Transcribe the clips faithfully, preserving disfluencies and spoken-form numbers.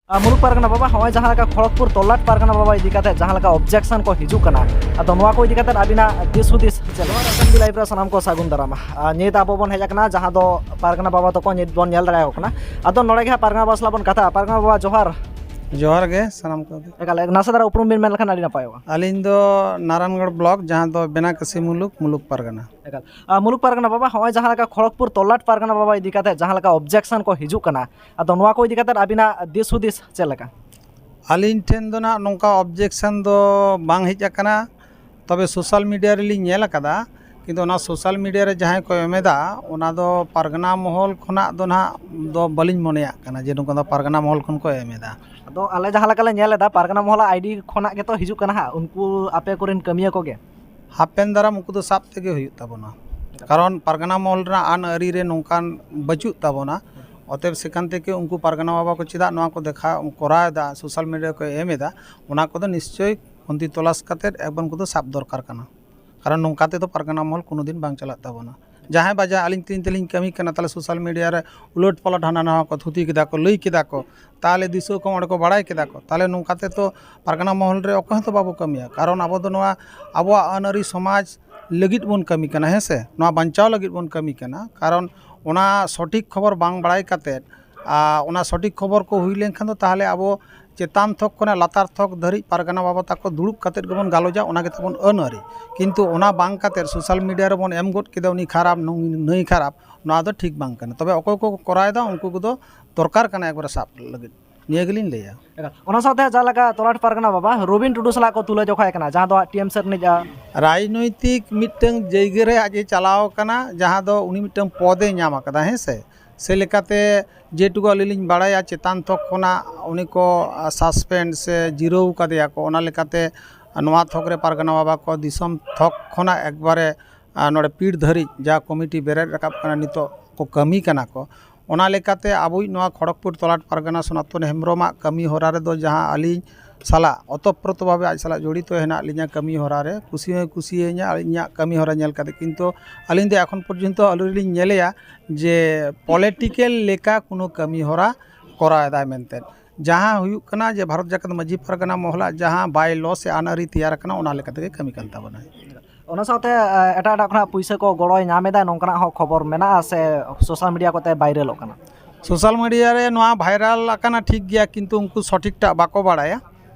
ᱟᱨ ᱢᱩᱞᱩᱠ ᱯᱟᱨᱜᱟᱱᱟ ᱵᱟᱵᱟ, ᱦᱚᱸᱜᱼᱚᱭ ᱡᱟᱦᱟᱸ ᱞᱮᱠᱟ ᱠᱷᱚᱲᱚᱜᱽᱯᱩᱨ ᱛᱚᱞᱞᱟᱴ ᱯᱟᱨᱜᱟᱱᱟ ᱵᱟᱵᱟ ᱤᱫᱤ ᱠᱟᱛᱮ ᱡᱟᱦᱟᱸ ᱞᱮᱠᱟ ᱚᱵᱡᱮᱠᱥᱚᱱ ᱠᱚ ᱦᱤᱡᱩᱜ ᱠᱟᱱᱟ, ᱟᱫᱚ ᱱᱚᱣᱟ ᱠᱚ ᱤᱫᱤ ᱠᱟᱛᱮ ᱟᱹᱵᱤᱱᱟᱜ ᱫᱤᱥ ᱦᱩᱫᱤᱥ ᱪᱮᱫ ᱞᱮᱠᱟ? ᱟᱥᱮᱢᱵᱞᱤ ᱞᱟᱭᱤᱵᱷ ᱨᱮ ᱥᱟᱱᱟᱢ ᱠᱚ ᱥᱟᱹᱜᱩᱱ ᱫᱟᱨᱟᱢᱟ᱾ ᱟᱨ ᱱᱤᱛ ᱟᱵᱚ ᱵᱚᱱ ᱦᱮᱡ ᱟᱠᱟᱱᱟ ᱡᱟᱦᱟᱸ ᱫᱚ ᱯᱟᱨᱜᱟᱱᱟ ᱵᱟᱵᱟ ᱛᱟᱠᱚ ᱱᱤᱛ ᱵᱚᱱ ᱧᱮᱞ ᱫᱟᱲᱮᱭᱟᱠᱚ ᱠᱟᱱᱟ᱾ ᱟᱫᱚ ᱱᱚᱰᱮ ᱜᱮ ᱦᱟᱸᱜ ᱯᱟᱨᱜᱟᱱᱟ ᱵᱟᱵᱟ ᱥᱟᱞᱟᱜ ᱵᱚᱱ ᱠᱟᱛᱷᱟᱜᱼᱟ᱾ ᱯᱟᱨᱜᱟᱱᱟ ᱵᱟᱵᱟ, ᱡᱚᱦᱟᱨ᱾ ᱡᱚᱦᱟᱨ ᱜᱮ ᱥᱟᱱᱟᱢ ᱠᱚᱜᱮ᱾ ᱮᱠᱟᱞ, ᱱᱟᱥᱮ ᱫᱷᱟᱨᱟ ᱩᱯᱨᱩᱢ ᱵᱤᱱ ᱢᱮᱱ ᱞᱮᱠᱷᱟᱱ ᱟᱹᱰᱤ ᱱᱟᱯᱟᱭᱚᱜᱼᱟ᱾ ᱟᱹᱞᱤᱧ ᱫᱚ ᱱᱟᱨᱟᱭᱚᱱᱜᱚᱲ ᱵᱞᱚᱠ, ᱡᱟᱦᱟᱸ ᱫᱚ ᱵᱮᱱᱟᱠᱟᱥᱤ ᱢᱩᱞᱩᱠ, ᱢᱩᱞᱩᱠ ᱯᱟᱨᱜᱟᱱᱟ᱾ ᱮᱠᱟᱞ᱾ ᱟᱨ ᱢᱩᱞᱩᱠ ᱯᱟᱨᱜᱟᱱᱟ ᱵᱟᱵᱟ, ᱦᱚᱸᱜᱼᱚᱭ ᱡᱟᱦᱟᱸ ᱞᱮᱠᱟ ᱠᱷᱚᱲᱚᱜᱽᱯᱩᱨ ᱛᱚᱞᱞᱟᱴ ᱯᱟᱨᱜᱟᱱᱟ ᱵᱟᱵᱟ ᱤᱫᱤ ᱠᱟᱛᱮ ᱡᱟᱦᱟᱸ ᱞᱮᱠᱟ ᱚᱵᱡᱮᱠᱥᱚᱱ ᱠᱚ ᱦᱤᱡᱩᱜ ᱠᱟᱱᱟ, ᱟᱫᱚ ᱱᱚᱣᱟ ᱠᱚ ᱤᱫᱤ ᱠᱟᱛᱮ ᱟᱹᱵᱤᱱᱟᱜ ᱫᱤᱥ ᱦᱩᱫᱤᱥ ᱪᱮᱫ ᱞᱮᱠᱟ? ᱟᱹᱞᱤᱧ ᱴᱷᱮᱱ ᱫᱚ ᱱᱟᱦᱟᱜ ᱱᱚᱝᱠᱟ ᱚᱵᱡᱮᱠᱥᱚᱱ ᱫᱚ ᱵᱟᱝ ᱦᱮᱡ ᱟᱠᱟᱱᱟ, ᱛᱚᱵᱮ ᱥᱳᱥᱟᱞ ᱢᱤᱰᱤᱭᱟ ᱨᱮᱞᱤᱧ ᱧᱮᱞ ᱟᱠᱟᱫᱟ, ᱠᱤᱱᱛᱩ ᱚᱱᱟ ᱥᱳᱥᱟᱞ ᱢᱤᱰᱤᱭᱟ ᱨᱮ ᱡᱟᱦᱟᱸᱭ ᱠᱚ ᱮᱢ ᱮᱫᱟ, ᱚᱱᱟ ᱫᱚ ᱯᱟᱨᱜᱟᱱᱟ ᱢᱚᱦᱚᱞ ᱠᱷᱚᱱᱟᱜ ᱫᱚ ᱱᱟᱦᱟᱜ ᱫᱚ ᱵᱟᱹᱞᱤᱧ ᱢᱚᱱᱮᱭᱟᱜ ᱠᱟᱱᱟ ᱡᱮ ᱱᱚᱝᱠᱟ ᱫᱚ ᱯᱟᱨᱜᱟᱱᱟ ᱢᱚᱦᱚᱞ ᱠᱷᱚᱱ ᱠᱚ ᱮᱢ ᱮᱫᱟ᱾ ᱟᱫᱚ ᱟᱞᱮ ᱡᱟᱦᱟᱸ ᱞᱮᱠᱟ ᱞᱮ ᱧᱮᱞ ᱮᱫᱟ, ᱯᱟᱨᱜᱟᱱᱟ ᱢᱚᱦᱚᱞᱟᱜ ᱟᱭᱰᱤ ᱠᱷᱚᱱᱟᱜ ᱜᱮᱛᱚ ᱦᱤᱡᱩᱜ ᱠᱟᱱᱟ ᱦᱟᱸᱜ, ᱩᱱᱠᱩ ᱟᱯᱮ ᱠᱚᱨᱮᱱ ᱠᱟᱹᱢᱤᱭᱟᱹ ᱠᱚᱜᱮ? ᱦᱟᱯᱮᱱ ᱫᱟᱨᱟᱢ ᱩᱱᱠᱩ ᱫᱚ ᱥᱟᱵ ᱛᱮᱜᱮ ᱦᱩᱭᱩᱜ ᱛᱟᱵᱚᱱᱟ, ᱠᱟᱨᱚᱱ ᱯᱟᱨᱜᱟᱱᱟ ᱢᱚᱦᱚᱞ ᱨᱮᱱᱟᱜ ᱟᱹᱱ ᱟᱹᱨᱤ ᱨᱮ ᱱᱚᱝᱠᱟᱱ ᱵᱟᱹᱪᱩᱜ ᱛᱟᱵᱚᱱᱟ᱾ ᱚᱛᱮᱵ ᱥᱮᱠᱷᱟᱱ ᱛᱮᱜᱮ ᱩᱱᱠᱩ ᱯᱟᱨᱜᱟᱱᱟ ᱵᱟᱵᱟ ᱠᱚ ᱪᱮᱫᱟᱜ ᱱᱚᱣᱟ ᱠᱚ ᱫᱮᱠᱷᱟ ᱠᱚᱨᱟᱣ ᱮᱫᱟ, ᱥᱳᱥᱟᱞ ᱢᱤᱰᱤᱭᱟ ᱠᱚ ᱮᱢ ᱮᱫᱟ, ᱚᱱᱟ ᱠᱚᱫᱚ ᱱᱤᱥᱪᱳᱭ ᱠᱷᱩᱱᱛᱤ ᱛᱚᱞᱟᱥ ᱠᱟᱛᱮᱫ ᱮᱠᱫᱚᱢ ᱩᱱᱠᱩ ᱫᱚ ᱥᱟᱵ ᱫᱚᱨᱠᱟᱨ ᱠᱟᱱᱟ᱾ ᱠᱟᱨᱚᱱ ᱱᱚᱝᱠᱟ ᱛᱮᱫᱚ ᱯᱟᱨᱜᱟᱱᱟ ᱢᱚᱦᱚᱞ ᱠᱳᱱᱳ ᱫᱤᱱ ᱵᱟᱝ ᱪᱟᱞᱟᱜ ᱛᱟᱵᱚᱱᱟ᱾ ᱡᱟᱦᱟᱸᱭ ᱵᱟᱡᱟ ᱟᱹᱞᱤᱧ ᱛᱮᱞᱤᱧ ᱛᱮᱞᱤᱧ ᱠᱟᱹᱢᱤ ᱠᱟᱱᱟ, ᱛᱟᱦᱚᱞᱮ ᱥᱳᱥᱟᱞ ᱢᱤᱰᱤᱭᱟ ᱨᱮ ᱩᱞᱟᱹᱴ ᱯᱟᱞᱟᱴ ᱦᱟᱱᱟ ᱱᱟᱣᱟ ᱠᱚ ᱛᱷᱩᱛᱤ ᱠᱮᱫᱟ ᱠᱚ, ᱞᱟᱹᱭ ᱠᱮᱫᱟ ᱠᱚ, ᱛᱟᱦᱚᱞᱮ ᱫᱤᱥᱩᱣᱟᱹ ᱠᱚ ᱚᱸᱰᱮ ᱠᱚ ᱵᱟᱲᱟᱭ ᱠᱮᱫᱟ ᱠᱚ, ᱛᱟᱦᱚᱞᱮ ᱱᱚᱝᱠᱟ ᱛᱮᱫᱚ ᱯᱟᱨᱜᱟᱱᱟ ᱢᱚᱦᱚᱞ ᱨᱮ ᱚᱠᱚᱭ ᱦᱚᱸᱛᱚ ᱵᱟᱵᱚ ᱠᱟᱹᱢᱤᱭᱟ᱾ ᱠᱟᱨᱚᱱ ᱟᱵᱚ ᱫᱚ ᱱᱚᱣᱟ ᱟᱵᱚᱣᱟᱜ ᱟᱹᱱ ᱟᱹᱨᱤ ᱥᱚᱢᱟᱡᱽ ᱞᱟᱹᱜᱤᱫ ᱵᱚᱱ ᱠᱟᱹᱢᱤ ᱠᱟᱱᱟ, ᱦᱮᱸ ᱥᱮ? ᱱᱚᱣᱟ ᱵᱟᱧᱪᱟᱣ ᱞᱟᱹᱜᱤᱫ ᱵᱚᱱ ᱠᱟᱹᱢᱤ ᱠᱟᱱᱟ᱾ ᱠᱟᱨᱚᱱ ᱚᱱᱟ ᱥᱚᱴᱷᱤᱠ ᱠᱷᱚᱵᱚᱨ ᱵᱟᱝ ᱵᱟᱲᱟᱭ ᱠᱟᱛᱮᱫ, ᱟᱨ ᱚᱱᱟ ᱥᱚᱴᱷᱤᱠ ᱠᱷᱚᱵᱚᱨ ᱠᱚ ᱦᱩᱭ ᱞᱮᱱᱠᱷᱟᱱ ᱫᱚ ᱛᱟᱦᱚᱞᱮ ᱟᱵᱚ ᱪᱮᱛᱟᱱ ᱛᱷᱚᱠ ᱠᱷᱚᱱᱟᱜ ᱞᱟᱛᱟᱨ ᱛᱷᱚᱠ ᱫᱷᱟᱹᱨᱤᱡ ᱯᱟᱨᱜᱟᱱᱟ ᱵᱟᱵᱟ ᱛᱟᱠᱚ ᱫᱩᱲᱩᱵ ᱠᱟᱛᱮᱫ ᱜᱮᱵᱚᱱ ᱜᱟᱞᱚᱪᱟ, ᱚᱱᱟ ᱜᱮ ᱛᱟᱵᱚᱱ ᱟᱹᱱ ᱟᱹᱨᱤ᱾ ᱠᱤᱱᱛᱩ ᱚᱱᱟ ᱵᱟᱝ ᱠᱟᱛᱮᱫ ᱥᱳᱥᱟᱞ ᱢᱤᱰᱤᱭᱟ ᱨᱮᱵᱚᱱ ᱮᱢ ᱜᱚᱫ ᱠᱮᱫᱟ, ᱩᱱᱤ ᱠᱷᱟᱨᱟᱯ, ᱱᱩᱭ, ᱱᱩᱭ ᱠᱷᱟᱨᱟᱯ, ᱱᱚᱣᱟ ᱫᱚ ᱴᱷᱤᱠ ᱵᱟᱝ ᱠᱟᱱᱟ᱾ ᱛᱚᱵᱮ ᱚᱠᱚᱭ ᱠᱚ ᱠᱚᱨᱟᱣᱮᱫᱟ, ᱩᱱᱠᱩ ᱠᱚᱫᱚ ᱫᱚᱨᱠᱟᱨ ᱠᱟᱱᱟ ᱮᱠᱵᱟᱨᱮ ᱥᱟᱵ ᱞᱟᱹᱜᱤᱫ, ᱱᱤᱭᱟᱹ ᱜᱮᱞᱤᱧ ᱞᱟᱹᱭᱟ᱾ ᱮᱠᱟᱞ᱾ ᱚᱱᱟ ᱥᱟᱶᱛᱮ ᱡᱟᱦᱟᱸ ᱞᱮᱠᱟ ᱛᱚᱞᱟᱴ ᱯᱟᱨᱜᱟᱱᱟ ᱵᱟᱵᱟ ᱨᱚᱵᱤᱱ ᱴᱩᱰᱩ ᱥᱟᱞᱟᱜ ᱠᱚ ᱛᱩᱞᱟᱹ ᱡᱚᱠᱷᱟᱭ ᱠᱟᱱᱟ, ᱡᱟᱦᱟᱸ ᱫᱚ ᱦᱟᱸᱜ ᱴᱤ ᱮᱢ ᱥᱮ ᱨᱤᱱᱤᱡ, ᱟ, ᱨᱟᱡᱽᱱᱳᱭᱛᱤᱠ ᱢᱤᱫᱴᱟᱝ ᱡᱟᱭᱜᱟ ᱨᱮ ᱟᱡ ᱮ ᱪᱟᱞᱟᱣ ᱟᱠᱟᱱᱟ, ᱡᱟᱦᱟᱸ ᱫᱚ ᱩᱱᱤ ᱢᱤᱫᱴᱟᱝ ᱯᱚᱫᱮ ᱧᱟᱢ ᱟᱠᱟᱫᱟ, ᱦᱮᱸ ᱥᱮ? ᱥᱮ ᱞᱮᱠᱟᱛᱮ ᱡᱮᱴᱩᱠᱩ ᱟᱹᱞᱤᱧ ᱞᱤᱧ ᱵᱟᱲᱟᱭᱟ, ᱪᱮᱛᱟᱱ ᱛᱷᱚᱠ ᱠᱷᱚᱱᱟᱜ ᱩᱱᱤ ᱠᱚ, ᱟ, ᱥᱟᱥᱯᱮᱱᱰ ᱥᱮ ᱡᱤᱨᱟᱹᱣ ᱠᱟᱫᱮᱭᱟ ᱠᱚ, ᱚᱱᱟ ᱞᱮᱠᱟᱛᱮ ᱱᱚᱣᱟ ᱛᱷᱚᱠ ᱨᱮ ᱯᱟᱨᱜᱟᱱᱟ ᱵᱟᱵᱟ ᱠᱚ ᱫᱤᱥᱚᱢ ᱛᱷᱚᱠ ᱠᱷᱚᱱᱟᱜ ᱮᱠᱵᱟᱨᱮ, ᱟ, ᱱᱚᱰᱮ ᱯᱤᱲ ᱫᱷᱟᱹᱨᱤᱡ ᱡᱟ ᱠᱚᱢᱤᱴᱤ ᱵᱮᱨᱮᱫ ᱨᱟᱠᱟᱵ ᱠᱟᱱᱟ, ᱱᱤᱛᱚᱜ ᱠᱚ ᱠᱟᱹᱢᱤ ᱠᱟᱱᱟ ᱠᱚ᱾ ᱚᱱᱟ ᱞᱮᱠᱟᱛᱮ ᱟᱵᱚᱭᱤᱡ ᱱᱚᱣᱟ ᱠᱷᱚᱲᱚᱜᱽᱯᱩᱨ ᱛᱚᱞᱟᱴ ᱯᱟᱨᱜᱟᱱᱟ ᱥᱚᱱᱟᱛᱚᱱ ᱦᱮᱢᱵᱨᱚᱢᱟᱜ ᱠᱟᱹᱢᱤ ᱦᱚᱨᱟ ᱨᱮᱫᱚ ᱡᱟᱦᱟᱸ ᱟᱹᱞᱤᱧ ᱥᱟᱞᱟᱜ ᱚᱛᱚᱯᱨᱚᱛᱚ ᱵᱷᱟᱵᱮ ᱟᱡ ᱥᱟᱞᱟᱜ ᱡᱚᱲᱤᱛᱚ ᱦᱮᱱᱟᱜ ᱞᱤᱧᱟ ᱠᱟᱹᱢᱤ ᱦᱚᱨᱟ ᱨᱮ, ᱠᱩᱥᱤ ᱦᱚᱸᱭ ᱠᱩᱥᱤᱭᱟᱹᱧᱟ ᱟᱨ ᱤᱧᱟᱹᱜ ᱠᱟᱹᱢᱤ ᱦᱚᱨᱟ ᱧᱮᱞ ᱠᱟᱛᱮ, ᱠᱤᱱᱛᱩ ᱟᱹᱞᱤᱧ ᱫᱚ ᱮᱠᱷᱚᱱ ᱯᱚᱨᱡᱚᱱᱛᱚ ᱟᱹᱣᱨᱤ ᱞᱤᱧ ᱧᱮᱞᱮᱭᱟ ᱡᱮ ᱯᱚᱞᱤᱴᱤᱠᱮᱞ ᱞᱮᱠᱟ ᱠᱳᱱᱳ ᱠᱟᱹᱢᱤ ᱦᱚᱨᱟ ᱠᱚᱨᱟᱣ ᱮᱫᱟᱭ ᱢᱮᱱᱛᱮ᱾ ᱡᱟᱦᱟᱸ ᱦᱩᱭᱩᱜ ᱠᱟᱱᱟ ᱡᱮ ᱵᱷᱟᱨᱚᱛ ᱡᱟᱠᱟᱛ ᱢᱟᱹᱡᱷᱤ ᱯᱟᱨᱜᱟᱱᱟ ᱢᱚᱦᱚᱞᱟᱜ ᱡᱟᱦᱟᱸ ᱵᱟᱭ ᱞᱚ ᱥᱮ ᱟᱹᱱ ᱟᱹᱨᱤ ᱛᱮᱭᱟᱨ ᱟᱠᱟᱱᱟ, ᱚᱱᱟ ᱞᱮᱠᱟ ᱛᱮᱜᱮ ᱠᱟᱹᱢᱤ ᱠᱟᱱ ᱛᱟᱵᱚᱱᱟ᱾ ᱚᱱᱟ ᱥᱟᱶᱛᱮ ᱮᱴᱟᱜ ᱮᱴᱟᱜ ᱠᱷᱚᱱᱟᱜ ᱯᱩᱭᱥᱟᱹ ᱠᱚ ᱜᱚᱲᱚᱭ ᱧᱟᱢ ᱮᱫᱟ, ᱱᱚᱝᱠᱟᱱᱟᱜ ᱦᱚᱸ ᱠᱷᱚᱵᱚᱨ ᱢᱮᱱᱟᱜᱼᱟ ᱥᱮ ᱥᱳᱥᱟᱞ ᱢᱤᱰᱤᱭᱟ ᱠᱚᱛᱮ ᱵᱷᱟᱭᱨᱟᱞᱚᱜ ᱠᱟᱱᱟ? ᱥᱳᱥᱟᱞ ᱢᱤᱰᱤᱭᱟ ᱨᱮ ᱱᱚᱣᱟ ᱵᱷᱟᱭᱨᱟᱞ ᱟᱠᱟᱱᱟ ᱴᱷᱤᱠ ᱜᱮᱭᱟ, ᱠᱤᱱᱛᱩ ᱩᱱᱠᱩ ᱥᱚᱴᱷᱤᱠ ᱴᱟᱜ ᱵᱟᱠᱚ ᱵᱟᱲᱟᱭᱟ᱾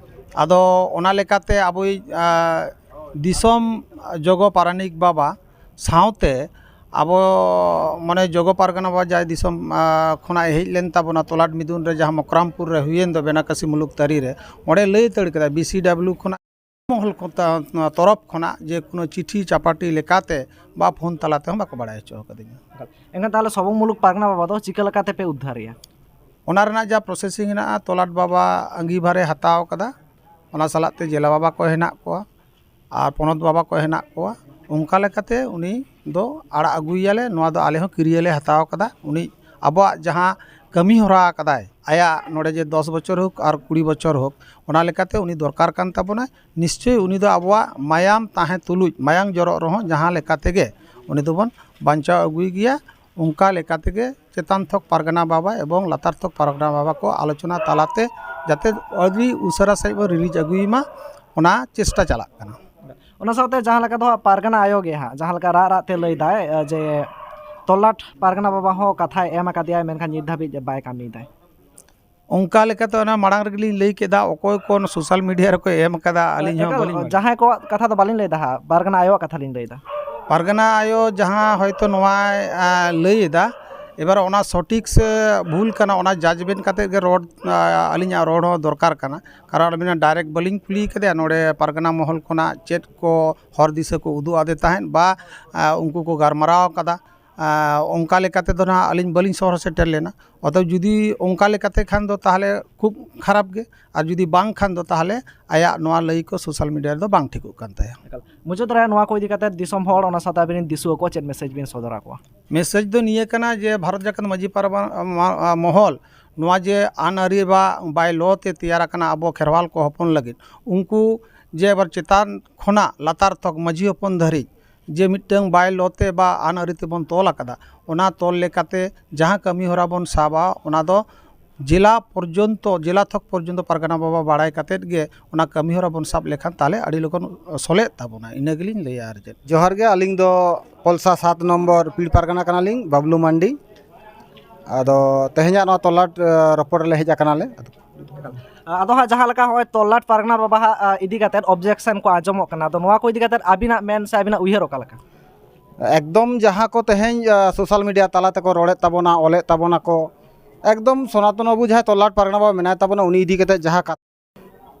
ᱟᱫᱚ ᱚᱱᱟ ᱞᱮᱠᱟᱛᱮ ᱟᱵᱚᱭᱤᱡ ᱫᱤᱥᱚᱢ ᱡᱚᱜᱚ ᱯᱟᱨᱟᱱᱤᱠ ᱵᱟᱵᱟ ᱥᱟᱶᱛᱮ ᱟᱵᱚ ᱢᱟᱱᱮ ᱡᱚᱜᱚ ᱯᱟᱨᱜᱟᱱᱟ ᱵᱟᱵᱟ ᱡᱟᱦᱟᱸᱭ ᱫᱤᱥᱚᱢ ᱠᱷᱚᱱᱟᱜ ᱮ ᱦᱮᱡ ᱞᱮᱱ ᱛᱟᱵᱚᱱᱟ, ᱛᱚᱞᱟᱴ ᱢᱤᱫᱩᱱ ᱨᱮ ᱡᱟᱦᱟᱸ ᱢᱚᱠᱨᱟᱢᱯᱩᱨ ᱨᱮ ᱦᱩᱭᱮᱱ ᱫᱚ ᱵᱮᱱᱟᱠᱟᱥᱤ ᱢᱩᱞᱩᱠ ᱛᱟᱹᱨᱤ ᱨᱮ, ᱚᱸᱰᱮ ᱞᱟᱹᱭ ᱫᱟᱲᱮ ᱠᱮᱫᱟ ᱵᱤ ᱥᱤ ᱰᱟᱵᱞᱤᱭᱩ ᱠᱷᱚᱱᱟᱜ ᱢᱚᱦᱚᱞ ᱠᱚ ᱛᱟ-, ᱛᱚᱨᱚᱯ ᱠᱷᱚᱱᱟᱜ ᱡᱮ ᱠᱳᱱᱳ ᱪᱤᱴᱷᱤ ᱪᱟᱯᱟᱴᱤ ᱞᱮᱠᱟᱛᱮ ᱵᱟ ᱯᱷᱳᱱ ᱛᱟᱞᱟ ᱛᱮᱦᱚᱸ ᱵᱟᱠᱚ ᱵᱟᱲᱟᱭ ᱦᱚᱪᱚ ᱟᱠᱟᱫᱤᱧᱟ᱾ ᱮᱱᱠᱷᱟᱱ ᱛᱟᱦᱚᱞᱮ ᱥᱚᱵᱚᱝ ᱢᱩᱞᱩᱠ ᱯᱟᱨᱜᱟᱱᱟ ᱵᱟᱵᱟ ᱫᱚ ᱪᱤᱠᱟᱹ ᱞᱮᱠᱟᱛᱮ ᱯᱮ ᱩᱫᱽᱫᱷᱟᱨᱮᱭᱟ? ᱚᱱᱟ ᱨᱮᱱᱟᱜ ᱡᱟ ᱯᱨᱚᱥᱮᱥᱤᱝ ᱦᱮᱱᱟᱜᱼᱟ, ᱛᱚᱞᱟᱴ ᱵᱟᱵᱟ ᱟᱺᱜᱤᱵᱷᱟᱨᱮ ᱦᱟᱛᱟᱣ ᱟᱠᱟᱫᱟ, ᱚᱱᱟ ᱥᱟᱞᱟᱜ ᱛᱮ ᱡᱮᱞᱟ ᱵᱟᱵᱟ ᱠᱚ ᱦᱮᱱᱟᱜ ᱠᱚᱣᱟ ᱟᱨ ᱯᱚᱱᱚᱛ ᱵᱟᱵᱟ ᱠᱚ ᱦᱮᱱᱟᱜ ᱠᱚᱣᱟ᱾ ᱚᱱᱠᱟ ᱞᱮᱠᱟᱛᱮ ᱩᱱᱤ ᱫᱚ ᱟᱲᱟᱜ ᱟᱹᱜᱩᱭᱮᱭᱟᱞᱮ᱾ ᱱᱚᱣᱟ ᱫᱚ ᱟᱞᱮ ᱦᱚᱸ ᱠᱤᱨᱭᱟᱹ ᱞᱮ ᱦᱟᱛᱟᱣ ᱟᱠᱟᱫᱟ᱾ ᱩᱱᱤ ᱟᱵᱚᱣᱟᱜ ᱡᱟᱦᱟᱸ ᱠᱟᱹᱢᱤ ᱦᱚᱨᱟ ᱟᱠᱟᱫᱟᱭ, ᱟᱭᱟᱜ ᱱᱚᱰᱮ ᱡᱮ ᱫᱚᱥ ᱵᱚᱪᱷᱚᱨ ᱦᱳᱠ ᱟᱨ ᱠᱩᱲᱤ ᱵᱚᱪᱷᱚᱨ ᱦᱳᱠ, ᱚᱱᱟ ᱞᱮᱠᱟᱛᱮ ᱩᱱᱤ ᱫᱚᱨᱠᱟᱨ ᱠᱟᱱ ᱛᱟᱵᱚᱱᱟᱭ᱾ ᱱᱤᱥᱪᱚᱭ ᱩᱱᱤ ᱫᱚ ᱟᱵᱚᱣᱟᱜ ᱢᱟᱭᱟᱢ ᱛᱟᱦᱮᱸ ᱛᱩᱞᱩᱡ, ᱢᱟᱭᱟᱝ ᱡᱚᱨᱚᱜ ᱨᱮᱦᱚᱸ ᱡᱟᱦᱟᱸ ᱞᱮᱠᱟ ᱛᱮᱜᱮ ᱩᱱᱤ ᱫᱚᱵᱚᱱ ᱵᱟᱧᱪᱟᱣ ᱟᱹᱜᱩᱭ ᱜᱮᱭᱟ᱾ ᱚᱱᱠᱟ ᱞᱮᱠᱟ ᱛᱮᱜᱮ ᱪᱮᱛᱟᱱ ᱛᱷᱚᱠ ᱯᱟᱨᱜᱟᱱᱟ ᱵᱟᱵᱟ ᱮᱵᱚᱝ ᱞᱟᱛᱟᱨ ᱛᱷᱚᱠ ᱯᱟᱨᱜᱟᱱᱟ ᱵᱟᱵᱟ ᱠᱚ ᱟᱞᱳᱪᱚᱱᱟ ᱛᱟᱞᱟᱛᱮ ᱡᱟᱛᱮ ᱟᱹᱰᱤ ᱩᱥᱟᱹᱨᱟ ᱥᱟᱺᱦᱤᱡ ᱵᱚᱱ ᱨᱤᱞᱤᱡᱽ ᱟᱹᱜᱩᱭ ᱢᱟ, ᱚᱱᱟ ᱪᱮᱥᱴᱟ ᱪᱟᱞᱟᱜ ᱠᱟᱱᱟ᱾ ᱚᱱᱟ ᱥᱟᱶᱛᱮ ᱡᱟᱦᱟᱸ ᱞᱮᱠᱟ ᱫᱚ ᱦᱟᱸᱜ ᱯᱟᱨᱜᱟᱱᱟ ᱟᱭᱳ ᱜᱮ ᱦᱟᱸᱜ ᱡᱟᱦᱟᱸ ᱞᱮᱠᱟ ᱨᱟᱜ ᱨᱟᱜ ᱛᱮ ᱞᱟᱹᱭ ᱫᱟᱭ, ᱮ, ᱡᱮ ᱛᱚᱞᱟᱴ ᱯᱟᱨᱜᱟᱱᱟ ᱵᱟᱵᱟ ᱦᱚᱸ ᱠᱟᱛᱷᱟᱭ ᱮᱢ ᱟᱠᱟᱫᱮᱭᱟ, ᱢᱮᱱᱠᱷᱟᱱ ᱱᱤᱛ ᱫᱷᱟᱹᱵᱤᱡ ᱵᱟᱭ ᱠᱟᱹᱢᱤᱭᱮᱫᱟᱭ᱾ ᱚᱱᱠᱟ ᱞᱮᱠᱟᱛᱮ ᱚᱱᱟ ᱢᱟᱲᱟᱝ ᱨᱮᱜᱮᱞᱤᱧ ᱞᱟᱹᱭ ᱠᱮᱫᱟ, ᱚᱠᱚᱭ ᱠᱚ ᱚᱱᱟ ᱥᱳᱥᱟᱞ ᱢᱤᱰᱤᱭᱟ ᱨᱮᱠᱚ ᱮᱢ ᱟᱠᱟᱫᱟ, ᱟᱹᱞᱤᱧ ᱦᱚᱸ ᱮᱠᱟᱞ, ᱵᱟᱹᱞᱤᱧ ᱵᱟᱲᱟᱭᱟ᱾ ᱡᱟᱦᱟᱸᱭ ᱠᱚᱣᱟᱜ ᱠᱟᱛᱷᱟ ᱫᱚ ᱵᱟᱹᱞᱤᱧ ᱞᱟᱹᱭ ᱮᱫᱟ ᱦᱟᱸᱜ, ᱯᱟᱨᱜᱟᱱᱟ ᱟᱭᱳᱣᱟᱜ ᱠᱟᱛᱷᱟ ᱞᱤᱧ ᱞᱟᱹᱭ ᱮᱫᱟ᱾ ᱯᱟᱨᱜᱟᱱᱟ ᱟᱭᱳ ᱡᱟᱦᱟᱸ ᱦᱚᱭᱛᱳ ᱱᱚᱣᱟᱭ, ᱟ, ᱞᱟᱹᱭ ᱮᱫᱟ, ᱮᱵᱟᱨ ᱚᱱᱟ ᱥᱚᱴᱷᱤᱠ ᱥᱮ ᱵᱷᱩᱞ ᱠᱟᱱᱟ, ᱚᱱᱟ ᱡᱟᱡᱽᱢᱮᱱᱴ ᱠᱟᱛᱮᱫ ᱜᱮ ᱨᱚᱲ, ᱟ, ᱟᱹᱞᱤᱧᱟᱜ ᱨᱚᱲ ᱦᱚᱸ ᱫᱚᱨᱠᱟᱨ ᱠᱟᱱᱟ᱾ ᱠᱟᱨᱚᱱ ᱟᱹᱞᱤᱧ ᱰᱟᱭᱨᱮᱠᱴ ᱵᱟᱹᱞᱤᱧ ᱠᱩᱞᱤ ᱠᱟᱫᱮᱭᱟ ᱱᱚᱰᱮ ᱯᱟᱨᱜᱟᱱᱟ ᱢᱚᱦᱚᱞ ᱠᱷᱚᱱᱟᱜ ᱪᱮᱫ ᱠᱚ ᱦᱚᱨ ᱫᱤᱥᱟᱹ ᱠᱚ ᱩᱫᱩᱜ ᱟᱫᱮ ᱛᱟᱦᱮᱸᱫ ᱵᱟ, ᱟ, ᱩᱱᱠᱩ ᱠᱚ ᱜᱟᱞᱢᱟᱨᱟᱣ ᱠᱟᱫᱟ᱾ ᱟ, ᱚᱱᱠᱟ ᱞᱮᱠᱟᱛᱮ ᱫᱚ ᱱᱟᱦᱟᱜ ᱟᱹᱞᱤᱧ ᱵᱟᱹᱞᱤᱧ ᱥᱚᱦᱚᱨ ᱥᱮᱴᱮᱨ ᱞᱮᱱᱟ᱾ ᱚᱛᱚᱮᱵ ᱡᱩᱫᱤ ᱚᱱᱠᱟ ᱞᱮᱠᱟᱛᱮ ᱠᱷᱟᱱ ᱫᱚ ᱛᱟᱦᱚᱞᱮ ᱠᱷᱩᱵ ᱠᱷᱟᱨᱟᱯ ᱜᱮ, ᱟᱨ ᱡᱩᱫᱤ ᱵᱟᱝ ᱠᱷᱟᱱ ᱫᱚ ᱛᱟᱦᱚᱞᱮ ᱟᱭᱟᱜ ᱱᱚᱣᱟ ᱞᱟᱹᱭ ᱠᱚ ᱥᱳᱥᱟᱞ ᱢᱤᱰᱤᱭᱟ ᱨᱮᱫᱚ ᱵᱟᱝ ᱴᱷᱤᱠᱚᱜ ᱠᱟᱱ ᱛᱟᱭᱟ᱾ ᱮᱠᱟᱞ᱾ ᱢᱩᱪᱟᱹᱫ ᱨᱮ ᱱᱚᱣᱟ ᱠᱚ ᱤᱫᱤ ᱠᱟᱛᱮ ᱫᱤᱥᱚᱢ ᱦᱚᱲ, ᱚᱱᱟ ᱥᱟᱶᱛᱮ ᱟᱹᱵᱤᱱ ᱨᱮᱱ ᱫᱤᱥᱩᱣᱟᱹ ᱠᱚ ᱪᱮᱫ ᱢᱮᱥᱮᱡᱽ ᱵᱤᱱ ᱥᱚᱫᱚᱨ ᱟᱠᱚᱣᱟ? ᱢᱮᱥᱮᱡᱽ ᱫᱚ ᱱᱤᱭᱟᱹ ᱠᱟᱱᱟ ᱡᱮ ᱵᱷᱟᱨᱚᱛ ᱡᱟᱠᱟᱛ ᱢᱟᱹᱡᱷᱤ ᱯᱟᱨᱵᱟ-, ᱢᱟ-, ᱢᱚᱦᱚᱞ ᱱᱚᱣᱟ ᱡᱮ ᱟᱹᱱ ᱟᱹᱨᱤ ᱵᱟ by law ᱛᱮ ᱛᱮᱭᱟᱨ ᱟᱠᱟᱱᱟ ᱟᱵᱚ ᱠᱷᱮᱨᱣᱟᱞ ᱠᱚ ᱦᱚᱯᱚᱱ ᱞᱟᱹᱜᱤᱫ, ᱩᱱᱠᱩ ᱡᱮ ᱟᱵᱟᱨ ᱪᱮᱛᱟᱱ ᱠᱷᱚᱱᱟᱜ ᱞᱟᱛᱟᱨ ᱛᱷᱚᱠ ᱢᱟᱹᱡᱷᱤ ᱦᱚᱯᱚᱱ ᱫᱷᱟᱹᱨᱤᱡ ᱡᱮ ᱢᱤᱫᱴᱟᱝ by law ᱛᱮ ᱵᱟ ᱟᱹᱱ ᱟᱹᱨᱤ ᱛᱮᱵᱚᱱ ᱛᱚᱞ ᱟᱠᱟᱫᱟ, ᱚᱱᱟ ᱛᱚᱞ ᱞᱮᱠᱟᱛᱮ ᱡᱟᱦᱟᱸ ᱠᱟᱹᱢᱤ ᱦᱚᱨᱟ ᱵᱚᱱ ᱥᱟᱵᱟ, ᱚᱱᱟ ᱫᱚ ᱡᱮᱞᱟ ᱯᱚᱨᱡᱚᱱᱛᱚ, ᱡᱮᱞᱟ ᱛᱷᱚᱠ ᱯᱚᱨᱡᱚᱱᱛᱚ ᱯᱟᱨᱜᱟᱱᱟ ᱵᱟᱵᱟ ᱵᱟᱲᱟᱭ ᱠᱟᱛᱮᱫ ᱜᱮ ᱚᱱᱟ ᱠᱟᱹᱢᱤ ᱦᱚᱨᱟ ᱵᱚᱱ ᱥᱟᱵ ᱞᱮᱠᱷᱟᱱ ᱛᱟᱦᱚᱞᱮ ᱟᱹᱰᱤ ᱞᱚᱜᱚᱱ ᱥᱚᱞᱦᱮᱜ ᱛᱟᱵᱚᱱᱟ, ᱤᱱᱟᱹ ᱜᱮᱞᱤᱧ ᱞᱟᱹᱭᱟ᱾ ᱟᱨ ᱪᱮᱫ? ᱡᱚᱦᱟᱨ ᱜᱮ, ᱟᱹᱞᱤᱧ ᱫᱚ ᱯᱚᱞᱥᱟ ᱥᱟᱛ ᱱᱚᱢᱵᱚᱨ ᱯᱤᱲ ᱯᱟᱨᱜᱟᱱᱟ ᱠᱟᱱᱟᱞᱤᱧ, ᱵᱟᱵᱞᱩ ᱢᱟᱱᱰᱤ᱾ ᱟᱫᱚ ᱛᱮᱦᱮᱧᱟᱜ ᱱᱚᱣᱟ ᱛᱚᱞᱟᱴ, ᱟ, ᱨᱚᱯᱚᱲ ᱨᱮᱞᱮ ᱦᱮᱡ ᱟᱠᱟᱱᱟᱞᱮ᱾ ᱟᱫᱚ ᱦᱟᱸᱜ ᱡᱟᱦᱟᱸ ᱞᱮᱠᱟ ᱦᱚᱸᱜᱼᱚᱭ ᱛᱚᱞᱞᱟᱴ ᱯᱟᱨᱜᱟᱱᱟ ᱵᱟᱵᱟ ᱦᱟᱸᱜ, ᱟ, ᱤᱫᱤ ᱠᱟᱛᱮᱫ ᱚᱵᱡᱮᱠᱥᱚᱱ ᱠᱚ ᱟᱸᱡᱚᱢᱚᱜ ᱠᱟᱱᱟ, ᱟᱫᱚ ᱱᱚᱣᱟ ᱠᱚ ᱤᱫᱤ ᱠᱟᱛᱮᱫ ᱟᱹᱵᱤᱱᱟᱜ ᱢᱮᱱ ᱥᱮ ᱟᱹᱵᱤᱱᱟᱜ ᱩᱭᱦᱟᱹᱨ ᱚᱠᱟ ᱞᱮᱠᱟ? ᱮᱠᱫᱚᱢ ᱡᱟᱦᱟᱸ ᱠᱚ ᱛᱮᱦᱮᱧ, ᱟ, ᱥᱳᱥᱟᱞ ᱢᱤᱰᱤᱭᱟ ᱛᱟᱞᱟ ᱛᱮᱠᱚ ᱨᱚᱲᱮᱫ ᱛᱟᱵᱚᱱᱟ, ᱚᱞᱮᱫ ᱛᱟᱵᱚᱱᱟ ᱠᱚ, ᱮᱠᱫᱚᱢ ᱥᱚᱱᱟᱛᱚᱱ ᱵᱟᱵᱩ ᱡᱟᱦᱟᱸᱭ ᱛᱚᱞᱞᱟᱴ ᱯᱟᱨᱜᱟᱱᱟ ᱵᱟᱵᱟ ᱢᱮᱱᱟᱭ ᱛᱟᱵᱚᱱᱟ, ᱩᱱᱤ ᱤᱫᱤ ᱠᱟᱛᱮᱫ ᱡᱟᱦᱟᱸ ᱠᱟᱛᱷᱟ,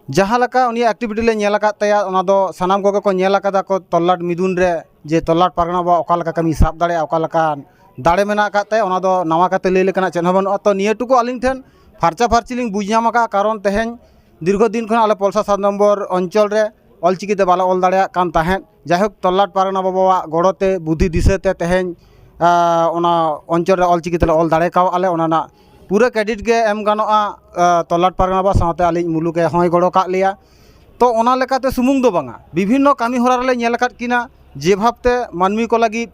ᱡᱟᱦᱟᱸ ᱞᱮᱠᱟ ᱩᱱᱤᱭᱟᱜ ᱮᱠᱴᱤᱵᱷᱤᱴᱤ ᱞᱮ ᱧᱮᱞ ᱟᱠᱟᱫ ᱛᱟᱭᱟ, ᱚᱱᱟ ᱫᱚ ᱥᱟᱱᱟᱢ ᱠᱚᱜᱮ ᱠᱚ ᱧᱮᱞ ᱟᱠᱟᱫᱟ ᱠᱚ ᱛᱚᱞᱞᱟᱴ ᱢᱤᱫᱩᱱ ᱨᱮ, ᱡᱮ ᱛᱚᱞᱞᱟᱴ ᱯᱟᱨᱜᱟᱱᱟ ᱵᱟᱵᱟ ᱚᱠᱟ ᱞᱮᱠᱟ ᱠᱟᱹᱢᱤ ᱥᱟᱵ ᱫᱟᱲᱮᱭᱟᱜᱼᱟ, ᱚᱠᱟ ᱞᱮᱠᱟᱱ ᱫᱟᱲᱮ ᱢᱮᱱᱟᱜ ᱟᱠᱟᱫ ᱛᱟᱭᱟ, ᱚᱱᱟ ᱫᱚ ᱱᱟᱣᱟ ᱠᱟᱛᱮ ᱞᱟᱹᱭ ᱞᱮᱠᱟᱱᱟᱜ ᱪᱮᱫ ᱦᱚᱸ ᱵᱟᱹᱱᱩᱜᱼᱟ᱾ ᱛᱚ, ᱱᱤᱭᱟᱹ ᱴᱩᱠᱩ ᱟᱹᱞᱤᱧ ᱴᱷᱮᱱ ᱯᱷᱟᱨᱪᱟ ᱯᱷᱟᱨᱪᱤ ᱞᱤᱧ ᱵᱩᱡᱽ ᱧᱟᱢ ᱟᱠᱟᱫᱼᱟ, ᱠᱟᱨᱚᱱ ᱛᱮᱦᱮᱧ ᱫᱤᱨᱜᱷᱚ ᱫᱤᱱ ᱠᱷᱚᱱ ᱟᱞᱮ ᱯᱚᱞᱥᱟ ᱥᱟᱛ ᱱᱚᱢᱵᱚᱨ ᱚᱧᱪᱚᱞ ᱨᱮ ᱚᱞᱪᱤᱠᱤ ᱛᱮ ᱵᱟᱞᱮ ᱚᱞ ᱫᱟᱲᱮᱭᱟᱜ ᱠᱟᱱ ᱛᱟᱦᱮᱸᱫ᱾ ᱡᱟᱭᱦᱳᱠ, ᱛᱚᱞᱞᱟᱴ ᱯᱟᱨᱜᱟᱱᱟ ᱵᱟᱵᱟᱣᱟᱜ ᱜᱚᱲᱚ ᱛᱮ, ᱵᱩᱫᱽᱫᱷᱤ ᱫᱤᱥᱟᱹ ᱛᱮ ᱛᱮᱦᱮᱧ, ᱟ, ᱚᱱᱟ ᱚᱧᱪᱚᱞ ᱨᱮ ᱚᱞᱪᱤᱠᱤ ᱛᱮᱞᱮ ᱚᱞ ᱫᱟᱲᱮ ᱠᱟᱣᱟᱜᱼᱟ ᱞᱮ᱾ ᱚᱱᱟ ᱨᱮᱱᱟᱜ ᱯᱩᱨᱟᱹ ᱠᱨᱮᱰᱤᱴ ᱜᱮ ᱮᱢ ᱜᱟᱱᱚᱜᱼᱟ, ᱟ, ᱛᱚᱞᱞᱟᱴ ᱯᱟᱨᱜᱟᱱᱟ ᱵᱟᱵᱟ ᱥᱟᱶᱛᱮ ᱟᱹᱞᱤᱧ ᱢᱩᱞᱩᱠ ᱮ ᱦᱚᱸᱭ ᱜᱚᱲᱚ ᱠᱟᱜ ᱞᱮᱭᱟ᱾ ᱛᱚ, ᱚᱱᱟ ᱞᱮᱠᱟᱛᱮ ᱥᱩᱢᱩᱝ ᱫᱚ ᱵᱟᱝᱟ, ᱵᱤᱵᱷᱤᱱᱱᱚ ᱠᱟᱹᱢᱤ ᱦᱚᱨᱟ ᱨᱮᱞᱮ ᱧᱮᱞ ᱟᱠᱟᱫ ᱠᱤᱱᱟ, ᱡᱮ ᱵᱷᱟᱵᱽᱛᱮ ᱢᱟᱹᱱᱢᱤ ᱠᱚ ᱞᱟᱹᱜᱤᱫ,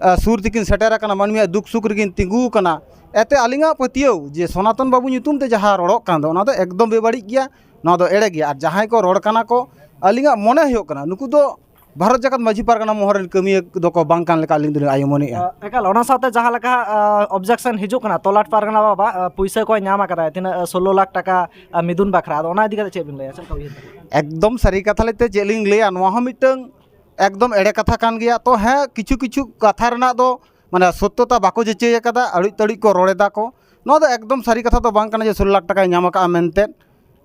ᱟ, ᱥᱩᱨ ᱛᱮᱠᱤᱱ ᱥᱮᱴᱮᱨ ᱟᱠᱟᱱᱟ, ᱢᱟᱹᱱᱢᱤᱭᱟᱜ ᱫᱩᱠ ᱥᱩᱠ ᱨᱮᱠᱤᱱ ᱛᱤᱸᱜᱩ ᱟᱠᱟᱱᱟ᱾ ᱮᱱᱛᱮ ᱟᱹᱞᱤᱧᱟᱜ ᱯᱟᱹᱛᱭᱟᱹᱣ ᱡᱮ ᱥᱚᱱᱟᱛᱚᱱ ᱵᱟᱹᱵᱩ ᱧᱩᱛᱩᱢ ᱛᱮ ᱡᱟᱦᱟᱸ ᱨᱚᱲᱚᱜ ᱠᱟᱱ ᱫᱚ, ᱚᱱᱟ ᱫᱚ ᱮᱠᱫᱚᱢ ᱵᱮᱵᱟᱹᱲᱤᱡ ᱜᱮᱭᱟ, ᱱᱚᱣᱟ ᱫᱚ ᱮᱲᱮ ᱜᱮᱭᱟ᱾ ᱟᱨ ᱡᱟᱦᱟᱸᱭ ᱠᱚ ᱨᱚᱲ ᱠᱟᱱᱟ ᱠᱚ, ᱟᱹᱞᱤᱧᱟᱜ ᱢᱚᱱᱮ ᱦᱩᱭᱩᱜ ᱠᱟᱱᱟ ᱱᱩᱠᱩ ᱫᱚ ᱵᱷᱟᱨᱚᱛ ᱡᱟᱠᱟᱛ ᱢᱟᱹᱡᱷᱤ ᱯᱟᱨᱜᱟᱱᱟ ᱢᱚᱦᱚᱞ ᱨᱮᱱ ᱠᱟᱹᱢᱤᱭᱟᱹ ᱫᱚᱠᱚ ᱵᱟᱝ ᱠᱟᱱ ᱞᱮᱠᱟ ᱟᱹᱞᱤᱧ ᱫᱚᱞᱤᱧ ᱟᱭᱩᱢᱟᱹᱱᱮᱜᱼᱟ᱾ ᱟ, ᱮᱠᱟᱞ, ᱚᱱᱟ ᱥᱟᱶᱛᱮ ᱡᱟᱦᱟᱸ ᱞᱮᱠᱟ, ᱟ, ᱚᱵᱡᱮᱠᱥᱚᱱ ᱦᱤᱡᱩᱜ ᱠᱟᱱᱟ, ᱛᱚᱞᱞᱟᱴ ᱯᱟᱨᱜᱟᱱᱟ ᱵᱟᱵᱟ, ᱟ, ᱯᱩᱭᱥᱟᱹ ᱠᱚᱭ ᱧᱟᱢ ᱟᱠᱟᱫᱟ, ᱛᱤᱱᱟᱹᱜ, ᱟ, ᱥᱳᱞᱞᱳ ᱞᱟᱠᱷ ᱴᱟᱠᱟ, ᱟ, ᱢᱤᱫᱩᱱ ᱵᱟᱠᱷᱨᱟ, ᱟᱫᱚ ᱚᱱᱟ ᱤᱫᱤ ᱠᱟᱛᱮ ᱪᱮᱫ ᱵᱤᱱ ᱞᱟᱹᱭᱟ, ᱪᱮᱫ ᱞᱮᱠᱟ ᱩᱭᱦᱟᱹᱨ ᱛᱟᱵᱤᱱ? ᱮᱠᱫᱚᱢ ᱥᱟᱹᱨᱤ ᱠᱟᱛᱷᱟ ᱞᱟᱹᱭᱛᱮ ᱪᱮᱫ ᱞᱤᱧ ᱞᱟᱹᱭᱟ, ᱱᱚᱣᱟ ᱦᱚᱸ ᱢᱤᱫᱴᱟᱝ ᱮᱠᱫᱚᱢ ᱮᱲᱮ ᱠᱟᱛᱷᱟ ᱠᱟᱱ ᱜᱮᱭᱟ᱾ ᱛᱚ ᱦᱮᱸ, ᱠᱤᱪᱷᱩ ᱠᱤᱪᱷᱩ ᱠᱟᱛᱷᱟ ᱨᱮᱱᱟᱜ ᱫᱚ ᱢᱟᱱᱮ ᱥᱚᱛᱛᱚᱛᱟ ᱵᱟᱠᱚ ᱡᱟᱹᱪᱟᱹᱭ ᱟᱠᱟᱫᱟ, ᱟᱹᱲᱩᱡ ᱛᱟᱹᱲᱩᱡ ᱠᱚ ᱨᱚᱲ ᱮᱫᱟ ᱠᱚ᱾ ᱱᱚᱣᱟ ᱫᱚ ᱮᱠᱫᱚᱢ ᱥᱟᱹᱨᱤ ᱠᱟᱛᱷᱟ ᱫᱚ ᱵᱟᱝ ᱠᱟᱱᱟ ᱡᱮ ᱥᱳᱞᱞᱳ ᱞᱟᱠᱷ ᱴᱟᱠᱟᱭ ᱧᱟᱢ ᱟᱠᱟᱫᱼᱟ ᱢᱮᱱᱛᱮ᱾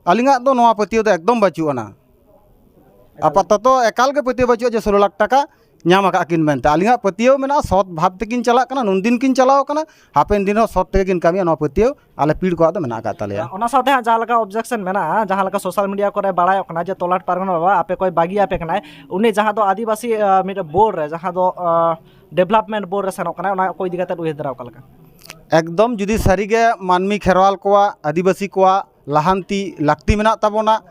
ᱟᱹᱞᱤᱧᱟᱜ ᱫᱚ ᱱᱚᱣᱟ ᱯᱟᱹᱛᱭᱟᱹᱣ ᱫᱚ ᱮᱠᱫᱚᱢ ᱵᱟᱹᱪᱩᱜ ᱟᱱᱟ᱾ ᱟᱯᱟᱛᱚᱛᱚ ᱮᱠᱟᱞ ᱜᱮ ᱯᱟᱹᱛᱭᱟᱹᱣ ᱵᱟᱹᱪᱩᱜᱼᱟ ᱡᱮ ᱥᱳᱞᱞᱳ ᱞᱟᱠᱷ ᱴᱟᱠᱟ ᱧᱟᱢ ᱟᱠᱟᱫ ᱠᱤᱱ ᱢᱮᱱᱛᱮ᱾ ᱟᱹᱞᱤᱧᱟᱜ ᱯᱟᱹᱛᱭᱟᱹᱣ ᱢᱮᱱᱟᱜᱼᱟ, ᱥᱚᱛ ᱵᱷᱟᱵᱽ ᱛᱮᱠᱤᱱ ᱪᱟᱞᱟᱜ ᱠᱟᱱᱟ, ᱱᱩᱱᱫᱤᱱ ᱠᱤᱱ ᱪᱟᱞᱟᱣ ᱠᱟᱱᱟ, ᱦᱟᱯᱮᱱ ᱫᱤᱱ ᱦᱚᱸ ᱥᱚᱛ ᱛᱮᱜᱮ ᱠᱤᱱ ᱠᱟᱹᱢᱤᱭᱟ, ᱱᱚᱣᱟ ᱯᱟᱹᱛᱭᱟᱹᱣ ᱟᱞᱮ ᱯᱤᱲ ᱠᱚᱣᱟᱜ ᱫᱚ ᱢᱮᱱᱟᱜ ᱟᱠᱟᱫ ᱛᱟᱞᱮᱭᱟ᱾ ᱚᱱᱟ ᱥᱟᱶᱛᱮ ᱦᱟᱸᱜ ᱡᱟᱦᱟᱸ ᱞᱮᱠᱟ ᱚᱵᱡᱮᱠᱥᱚᱱ ᱢᱮᱱᱟᱜᱼᱟ, ᱡᱟᱦᱟᱸ ᱞᱮᱠᱟ ᱥᱳᱥᱟᱞ ᱢᱤᱰᱤᱭᱟ ᱠᱚᱨᱮ ᱵᱟᱲᱟᱭᱚᱜ ᱠᱟᱱᱟ ᱡᱮ ᱛᱚᱞᱞᱟᱴ ᱯᱟᱨᱜᱟᱱᱟ ᱵᱟᱵᱟ ᱟᱯᱮ ᱠᱚᱭ ᱵᱟᱹᱜᱤ ᱟᱯᱮ ᱠᱟᱱᱟᱭ, ᱩᱱᱤ ᱡᱟᱦᱟᱸ ᱫᱚ ᱟᱹᱫᱤᱵᱟᱹᱥᱤ, ᱟ, ᱢᱤᱫᱴᱮᱱ ᱵᱳᱨᱰ ᱨᱮ, ᱡᱟᱦᱟᱸ ᱫᱚ, ᱟ, ᱰᱮᱵᱷᱞᱚᱯᱢᱮᱱᱴ ᱵᱳᱨᱰ ᱨᱮ ᱥᱮᱱᱚᱜ ᱠᱟᱱᱟᱭ, ᱚᱱᱟ ᱠᱚ ᱤᱫᱤ ᱠᱟᱛᱮ ᱩᱭᱦᱟᱹᱨ ᱫᱷᱟᱨᱟ ᱚᱠᱟ ᱞᱮᱠᱟ? ᱮᱠᱫᱚᱢ, ᱡᱩᱫᱤ ᱥᱟᱹᱨᱤᱜᱮ ᱢᱟᱹᱱᱢᱤ ᱠᱷᱮᱨᱣᱟᱞ ᱠᱚᱣᱟᱜ, ᱟᱹᱫᱤᱵᱟᱹᱥᱤ ᱠᱚᱣᱟᱜ ᱞᱟᱦᱟᱱᱛᱤ ᱞᱟᱹᱠᱛᱤ ᱢᱮᱱᱟᱜ ᱛᱟᱵᱚᱱᱟ,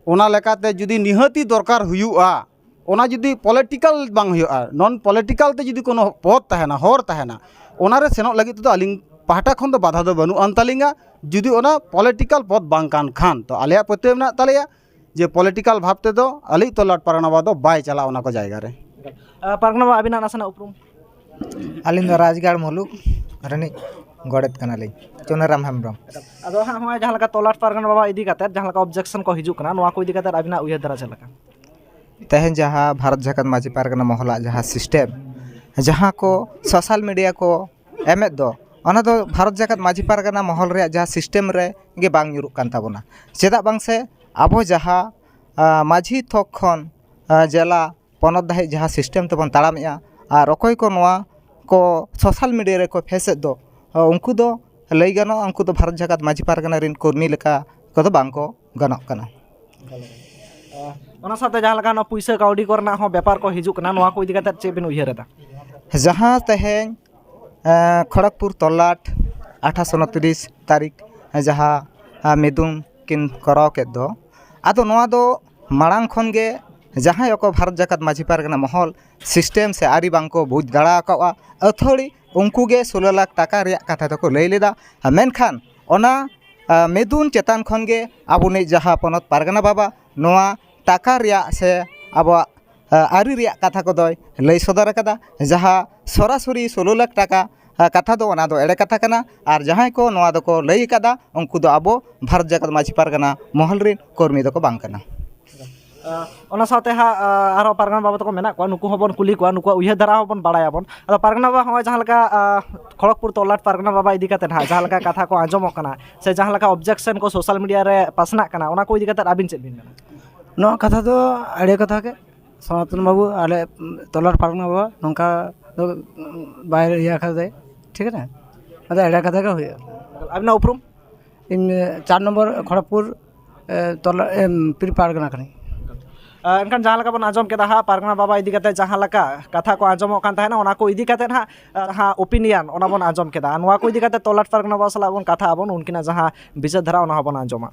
ᱚᱱᱟ ᱞᱮᱠᱟᱛᱮ ᱡᱩᱫᱤ ᱱᱤᱦᱟᱹᱛᱤ ᱫᱚᱨᱠᱟᱨ ᱦᱩᱭᱩᱜᱼᱟ, ᱚᱱᱟ ᱡᱩᱫᱤ ᱯᱚᱞᱤᱴᱤᱠᱟᱞ ᱵᱟᱝ ᱦᱩᱭᱩᱜᱼᱟ, ᱱᱚᱱ ᱯᱚᱞᱤᱴᱤᱠᱟᱞ ᱛᱮ ᱡᱩᱫᱤ ᱠᱳᱱᱳ ᱯᱚᱫᱽ ᱛᱟᱦᱮᱱᱟ, ᱦᱚᱨ ᱛᱟᱦᱮᱱᱟ, ᱚᱱᱟ ᱨᱮ ᱥᱮᱱᱚᱜ ᱞᱟᱹᱜᱤᱫ ᱛᱮᱫᱚ ᱟᱹᱞᱤᱧ ᱯᱟᱦᱴᱟ ᱠᱷᱚᱱ ᱫᱚ ᱵᱟᱫᱷᱟ ᱫᱚ ᱵᱟᱹᱱᱩᱜ ᱟᱱ ᱛᱟᱹᱞᱤᱧᱟ᱾ ᱡᱩᱫᱤ ᱚᱱᱟ ᱯᱚᱞᱤᱴᱤᱠᱟᱞ ᱯᱚᱫᱽ ᱵᱟᱝ ᱠᱟᱱ ᱠᱷᱟᱱ, ᱛᱚ ᱟᱞᱮᱭᱟᱜ ᱯᱟᱹᱛᱭᱟᱹᱣ ᱢᱮᱱᱟᱜ ᱛᱟᱞᱮᱭᱟ ᱡᱮ ᱯᱚᱞᱤᱴᱤᱠᱟᱞ ᱵᱷᱟᱵᱽ ᱛᱮᱫᱚ ᱟᱞᱮᱭᱤᱡ ᱛᱚᱞᱞᱟᱴ ᱯᱟᱨᱜᱟᱱᱟ ᱵᱟᱵᱟ ᱫᱚ ᱵᱟᱭ ᱪᱟᱞᱟᱜᱼᱟ ᱚᱱᱟ ᱠᱚ ᱡᱟᱭᱜᱟ ᱨᱮ᱾ ᱟᱨ ᱯᱟᱨᱜᱟᱱᱟ ᱵᱟᱵᱟ, ᱟᱹᱵᱤᱱᱟᱜ ᱱᱟᱥᱮᱱᱟᱜ ᱩᱯᱨᱩᱢ? ᱟᱹᱞᱤᱧ ᱫᱚ ᱨᱟᱡᱽᱜᱟᱲ ᱢᱩᱞᱩᱠ ᱨᱤᱱᱤᱡ ᱜᱚᱰᱮᱛ ᱠᱟᱱᱟᱞᱤᱧ, ᱪᱩᱱᱟᱹᱨᱟᱢ ᱦᱮᱢᱵᱨᱚᱢ᱾ ᱟᱫᱚ ᱦᱟᱸᱜ ᱱᱚᱜᱼᱚᱭ ᱡᱟᱦᱟᱸ ᱞᱮᱠᱟ ᱛᱚᱞᱞᱟᱴ ᱯᱟᱨᱜᱟᱱᱟ ᱵᱟᱵᱟ ᱤᱫᱤ ᱠᱟᱛᱮᱫ ᱡᱟᱦᱟᱸ ᱞᱮᱠᱟ ᱚᱵᱡᱮᱠᱥᱚᱱ ᱠᱚ ᱦᱤᱡᱩᱜ ᱠᱟᱱᱟ, ᱱᱚᱣᱟ ᱠᱚ ᱤᱫᱤ ᱠᱟᱛᱮᱫ ᱟᱹᱵᱤᱱᱟᱜ ᱩᱭᱦᱟᱹᱨ ᱫᱷᱟᱨᱟ ᱪᱮᱫ ᱞᱮᱠᱟ? ᱛᱮᱦᱮᱧ ᱡᱟᱦᱟᱸ ᱵᱷᱟᱨᱚᱛ ᱡᱟᱠᱟᱛ ᱢᱟᱹᱡᱷᱤ ᱯᱟᱨᱜᱟᱱᱟ ᱢᱚᱦᱚᱞᱟᱜ ᱡᱟᱦᱟᱸ ᱥᱤᱥᱴᱮᱢ, ᱡᱟᱦᱟᱸ ᱠᱚ ᱥᱳᱥᱟᱞ ᱢᱤᱰᱤᱭᱟ ᱠᱚ ᱮᱢᱮᱫ ᱫᱚ, ᱚᱱᱟ ᱫᱚ ᱵᱷᱟᱨᱚᱛ ᱡᱟᱠᱟᱛ ᱢᱟᱹᱡᱷᱤ ᱯᱟᱨᱜᱟᱱᱟ ᱢᱚᱦᱚᱞ ᱨᱮᱭᱟᱜ ᱡᱟᱦᱟᱸ ᱥᱤᱥᱴᱮᱢ ᱨᱮ ᱜᱮ ᱵᱟᱝ ᱧᱩᱨᱩᱜ ᱠᱟᱱ ᱛᱟᱵᱚᱱᱟ᱾ ᱪᱮᱫᱟᱜ ᱵᱟᱝ ᱥᱮ ᱟᱵᱚ ᱡᱟᱦᱟᱸ, ᱟ, ᱢᱟᱹᱡᱷᱤ ᱛᱷᱚᱠ ᱠᱷᱚᱱ, ᱟ, ᱡᱮᱞᱟ ᱯᱚᱱᱚᱛ ᱫᱷᱟᱹᱵᱤᱡ ᱡᱟᱦᱟᱸ ᱥᱤᱥᱴᱮᱢ ᱛᱮᱵᱚᱱ ᱛᱟᱲᱟᱢᱮᱜᱼᱟ, ᱟᱨ ᱚᱠᱚᱭ ᱠᱚ ᱱᱚᱣᱟ ᱠᱚ ᱥᱳᱥᱟᱞ ᱢᱤᱰᱤᱭᱟ ᱨᱮᱠᱚ ᱯᱷᱮᱥᱮᱫ ᱫᱚ, ᱟ, ᱩᱱᱠᱩ ᱫᱚ ᱞᱟᱹᱭ ᱜᱟᱱᱚᱜᱼᱟ, ᱩᱱᱠᱩ ᱫᱚ ᱵᱷᱟᱨᱚᱛ ᱡᱟᱠᱟᱛ ᱢᱟᱹᱡᱷᱤ ᱯᱟᱨᱜᱟᱱᱟ ᱨᱮᱱ ᱠᱚᱨᱢᱤ ᱞᱮᱠᱟ ᱠᱚᱫᱚ ᱵᱟᱝ ᱠᱚ ᱜᱟᱱᱚᱜ ᱠᱟᱱᱟ᱾ ᱚᱱᱟ ᱥᱟᱶᱛᱮ ᱡᱟᱦᱟᱸ ᱞᱮᱠᱟ ᱱᱚᱣᱟ ᱯᱩᱭᱥᱟᱹ ᱠᱟᱹᱣᱰᱤ ᱠᱚᱨᱮᱱᱟᱜ ᱦᱚᱸ ᱵᱮᱯᱟᱨ ᱠᱚ ᱦᱤᱡᱩᱜ ᱠᱟᱱᱟ, ᱱᱚᱣᱟ ᱠᱚ ᱤᱫᱤ ᱠᱟᱛᱮᱫ ᱪᱮᱫ ᱵᱤᱱ ᱩᱭᱦᱟᱹᱨ ᱮᱫᱟ? ᱡᱟᱦᱟᱸ ᱛᱮᱦᱮᱧ, ᱮ, ᱠᱷᱚᱲᱚᱜᱽᱯᱩᱨ ᱛᱚᱞᱞᱟᱴ ᱟᱴᱷᱟᱥᱚ ᱩᱱᱛᱨᱤᱥ ᱛᱟᱹᱨᱤᱠᱷ, ᱮ, ᱡᱟᱦᱟᱸ, ᱮ, ᱢᱤᱫᱩᱱ ᱠᱤᱱ ᱠᱚᱨᱟᱣ ᱠᱮᱫ ᱫᱚ, ᱟᱫᱚ ᱱᱚᱣᱟ ᱫᱚ ᱢᱟᱲᱟᱝ ᱠᱷᱚᱱ ᱜᱮ ᱡᱟᱦᱟᱸᱭ ᱠᱚ ᱵᱷᱟᱨᱚᱛ ᱡᱟᱠᱟᱛ ᱢᱟᱹᱡᱷᱤ ᱯᱟᱨᱜᱟᱱᱟ ᱢᱚᱦᱚᱞ ᱥᱤᱥᱴᱮᱢ ᱥᱮ ᱟᱹᱨᱤ ᱵᱟᱝ ᱠᱚ ᱵᱩᱡᱽ ᱫᱟᱲᱮ ᱟᱠᱟᱫᱼᱟ, ᱟᱹᱛᱷᱟᱹᱲᱤ ᱩᱱᱠᱩ ᱜᱮ ᱥᱳᱞᱳ ᱞᱟᱠᱷ ᱴᱟᱠᱟ ᱨᱮᱭᱟᱜ ᱠᱟᱛᱷᱟ ᱫᱚᱠᱚ ᱞᱟᱹᱭ ᱞᱮᱫᱟ᱾ ᱢᱮᱱᱠᱷᱟᱱ ᱚᱱᱟ, ᱟ, ᱢᱤᱫᱩᱱ ᱪᱮᱛᱟᱱ ᱠᱷᱚᱱ ᱜᱮ ᱟᱵᱚᱱᱤᱡ ᱡᱟᱦᱟᱸ ᱯᱚᱱᱚᱛ ᱯᱟᱨᱜᱟᱱᱟ ᱵᱟᱵᱟ ᱱᱚᱣᱟ ᱴᱟᱠᱟ ᱨᱮᱭᱟᱜ ᱥᱮ ᱟᱵᱚᱣᱟᱜ, ᱟ, ᱟᱹᱨᱤ ᱨᱮᱭᱟᱜ ᱠᱟᱛᱷᱟ ᱠᱚᱫᱚᱭ ᱞᱟᱹᱭ ᱥᱚᱫᱚᱨ ᱟᱠᱟᱫᱟ, ᱡᱟᱦᱟᱸ ᱥᱚᱨᱟᱥᱚᱨᱤ ᱥᱳᱞᱳ ᱞᱟᱠᱷ ᱴᱟᱠᱟ, ᱟ, ᱠᱟᱛᱷᱟ ᱫᱚ ᱚᱱᱟ ᱫᱚ ᱮᱲᱮ ᱠᱟᱛᱷᱟ ᱠᱟᱱᱟ᱾ ᱟᱨ ᱡᱟᱦᱟᱸᱭ ᱠᱚ ᱱᱚᱣᱟ ᱫᱚᱠᱚ ᱞᱟᱹᱭ ᱟᱠᱟᱫᱟ, ᱩᱱᱠᱩ ᱫᱚ ᱟᱵᱚ ᱵᱷᱟᱨᱚᱛ ᱡᱟᱠᱟᱛ ᱢᱟᱹᱡᱷᱤ ᱯᱟᱨᱜᱟᱱᱟ ᱢᱚᱦᱚᱞ ᱨᱮᱱ ᱠᱚᱨᱢᱤ ᱫᱚᱠᱚ ᱵᱟᱝ ᱠᱟᱱᱟ᱾ ᱟ, ᱚᱱᱟ ᱥᱟᱶᱛᱮ ᱦᱟᱸᱜ, ᱟ, ᱟᱨᱦᱚᱸ ᱯᱟᱨᱜᱟᱱᱟ ᱵᱟᱵᱟ ᱛᱟᱠᱚ ᱢᱮᱱᱟᱜ ᱠᱚᱣᱟ, ᱱᱩᱠᱩ ᱦᱚᱸᱵᱚᱱ ᱠᱩᱞᱤ ᱠᱚᱣᱟ, ᱱᱩᱠᱩᱣᱟᱜ ᱩᱭᱦᱟᱹᱨ ᱫᱷᱟᱨᱟ ᱦᱚᱸᱵᱚᱱ ᱵᱟᱲᱟᱭᱟᱵᱚᱱ᱾ ᱟᱫᱚ ᱯᱟᱨᱜᱟᱱᱟ ᱵᱟᱵᱟ, ᱦᱚᱸᱜᱼᱚᱭ ᱡᱟᱦᱟᱸ ᱞᱮᱠᱟ, ᱟ, ᱠᱷᱚᱲᱚᱜᱽᱯᱩᱨ ᱛᱚᱞᱞᱟᱴ ᱯᱟᱨᱜᱟᱱᱟ ᱵᱟᱵᱟ ᱤᱫᱤ ᱠᱟᱛᱮᱫ ᱦᱟᱸᱜ ᱡᱟᱦᱟᱸ ᱞᱮᱠᱟ ᱠᱟᱛᱷᱟ ᱠᱚ ᱟᱸᱡᱚᱢᱚᱜ ᱠᱟᱱᱟ ᱥᱮ ᱡᱟᱦᱟᱸ ᱞᱮᱠᱟ ᱚᱵᱡᱮᱠᱥᱚᱱ ᱠᱚ ᱥᱳᱥᱟᱞ ᱢᱤᱰᱤᱭᱟ ᱨᱮ ᱯᱟᱥᱱᱟᱜ ᱠᱟᱱᱟ, ᱚᱱᱟ ᱠᱚ ᱤᱫᱤ ᱠᱟᱛᱮᱫ ᱟᱹᱵᱤᱱ ᱪᱮᱫ ᱵᱤᱱ ᱢᱮᱱᱟ? ᱱᱚᱣᱟ ᱠᱟᱛᱷᱟ ᱫᱚ ᱮᱲᱮ ᱠᱟᱛᱷᱟ ᱜᱮ᱾ ᱥᱚᱱᱟᱛᱚᱱ ᱵᱟᱹᱵᱩ, ᱟᱞᱮ ᱛᱚᱞᱞᱟᱴ ᱯᱟᱨᱜᱟᱱᱟ ᱵᱟᱵᱟ ᱱᱚᱝᱠᱟ ᱫᱚ ᱵᱟᱭ ᱤᱭᱟᱹ ᱠᱟᱫᱟᱭ, ᱴᱷᱤᱠ ᱟᱪᱷᱮ? ᱟᱫᱚ ᱮᱲᱮ ᱠᱟᱛᱷᱟ ᱜᱮ ᱦᱩᱭᱩᱜᱼᱟ᱾ ᱟᱹᱵᱤᱱᱟᱜ ᱩᱯᱨᱩᱢ? ᱤᱧ ᱪᱟᱨ ᱱᱚᱢᱵᱚᱨ ᱠᱷᱚᱲᱚᱜᱽᱯᱩᱨ, ᱮ, ᱛᱚᱞᱟ, ᱮᱢ, ᱯᱤᱨ ᱯᱟᱨᱜᱟᱱᱟ ᱠᱟᱹᱱᱟᱹᱧ᱾ ᱟ, ᱮᱱᱠᱷᱟᱱ ᱡᱟᱦᱟᱸ ᱞᱮᱠᱟ ᱵᱚᱱ ᱟᱸᱡᱚᱢ ᱠᱮᱫᱟ ᱦᱟᱸᱜ, ᱯᱟᱨᱜᱟᱱᱟ ᱵᱟᱵᱟ ᱤᱫᱤ ᱠᱟᱛᱮ ᱡᱟᱦᱟᱸ ᱞᱮᱠᱟ ᱠᱟᱛᱷᱟ ᱠᱚ ᱟᱸᱡᱚᱢᱚᱜ ᱠᱟᱱ ᱛᱟᱦᱮᱱᱟ, ᱚᱱᱟ ᱠᱚ ᱤᱫᱤ ᱠᱟᱛᱮ ᱦᱟᱸᱜ, ᱟ, ᱡᱟᱦᱟᱸ ᱚᱯᱤᱱᱤᱭᱚᱱ, ᱚᱱᱟ ᱵᱚᱱ ᱟᱸᱡᱚᱢ ᱠᱮᱫᱟ᱾ ᱟᱨ ᱱᱚᱣᱟ ᱠᱚ ᱤᱫᱤ ᱠᱟᱛᱮ ᱛᱚᱞᱞᱟᱴ ᱯᱟᱨᱜᱟᱱᱟ ᱵᱟᱵᱟ ᱥᱟᱞᱟᱜ ᱵᱚᱱ ᱠᱟᱛᱷᱟᱜ ᱟᱵᱚᱱ, ᱩᱱᱠᱤᱱᱟᱜ ᱡᱟᱦᱟᱸ ᱵᱤᱪᱟᱹᱨ ᱫᱷᱟᱨᱟ, ᱚᱱᱟ ᱦᱚᱸᱵᱚᱱ ᱟᱸᱡᱚᱢᱟ᱾